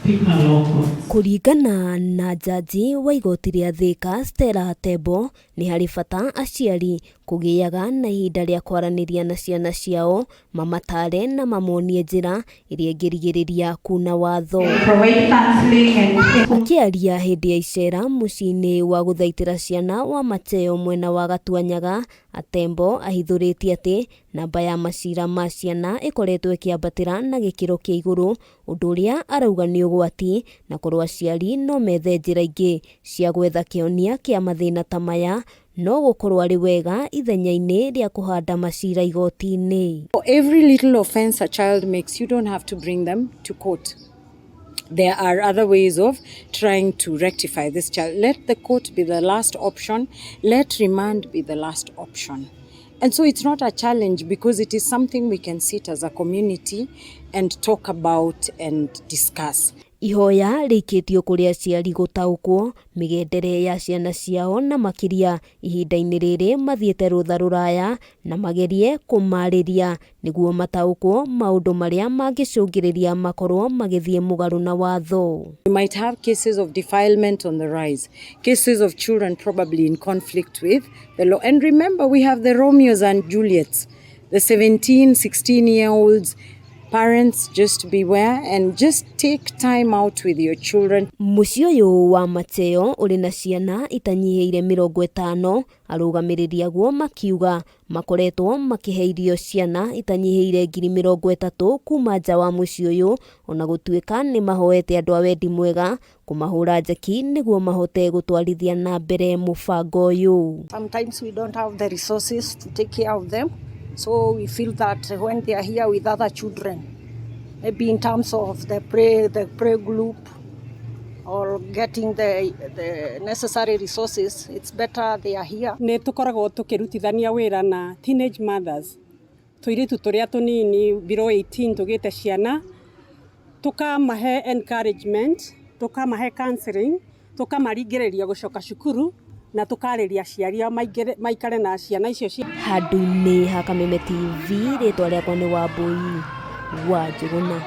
Thika Law Courts. Kũringana na njanji wa igoti rĩa Thika Stella Tembo, nĩ harĩ bata aciari kũgĩaga na ihinda rĩa kwaranĩria na ciana ciao, mamataare na mamonie njĩra ĩrĩa ĩngĩrigĩrĩria kuna watho. Provide counseling and Akĩaria hĩndĩ ya icera mũciĩ-inĩ wa gũthaitĩra ciana wa Mateo mwena wa Gatuanyaga, Atembo ahithũrĩtie atĩ namba ya macira ma ciana ĩkoretwo ĩkĩambatĩra na gĩkĩro kĩa igũrũ, ũndũ ũrĩa arauga nĩ ũgwati na korwo aciari no methe njĩra ingĩ cia gwetha kĩhonia kĩa mathĩna ta maya no gũkorwo arĩ wega ithenya-inĩ rĩa kũhanda macira igoti-inĩ. For every little offense a child makes, you don't have to bring them to court. There are other ways of trying to rectify this child. Let the court be the last option. Let remand be the last option. And so it's not a challenge because it is something we can sit as a community and talk about and discuss. Ihoya rĩikĩtio kũrĩ aciari gũtaũkwo mĩgendere ya ciana ciao na makĩria ihinda-inĩ rĩrĩ mathiĩte rũtha rũraya na magerie kũmarĩria nĩguo mataũkwo maũndũ marĩa mangĩcũngĩrĩria makorwo magĩthiĩ mũgarũ na watho. We might have cases of defilement on the rise, cases of children probably in conflict with the law. And remember, we have the Romeos and Juliets, the 17, 16-year-olds. Parents, just beware and just take time out with your children. Mũciĩ ũyũ wa Mateo ũrĩ na ciana itanyihĩire 50, arũgamĩrĩri aguo makiuga makoretwo makĩhe irio ciana itanyihĩire 30,000 kuma nja wa mũciĩ ũyũ, ona gũtuĩka nĩ mahoete andũ a wendi mwega kũmahũra njeki nĩguo mahote gũtwarithia na mbere mũbango ũyũ. Sometimes we don't have the resources to take care of them. So we feel that when they are here with other children, maybe in terms of the play group or getting the necessary resources, it's better they are here. Nĩ tũkoragwo tũkĩrutithania wĩra na teenage mothers, tũirĩtu tũrĩa tũnini below 18 tũgĩte ciana, tũkamahe encouragement, tũkamahe counseling, tũkamaringĩrĩria gũcoka cukuru na tũkarĩria aciari ao maikare na ciana icio cia Handũ-inĩ ha Kameme TV, rĩtwa rĩakwa nĩ Wambui wa Njũgũna.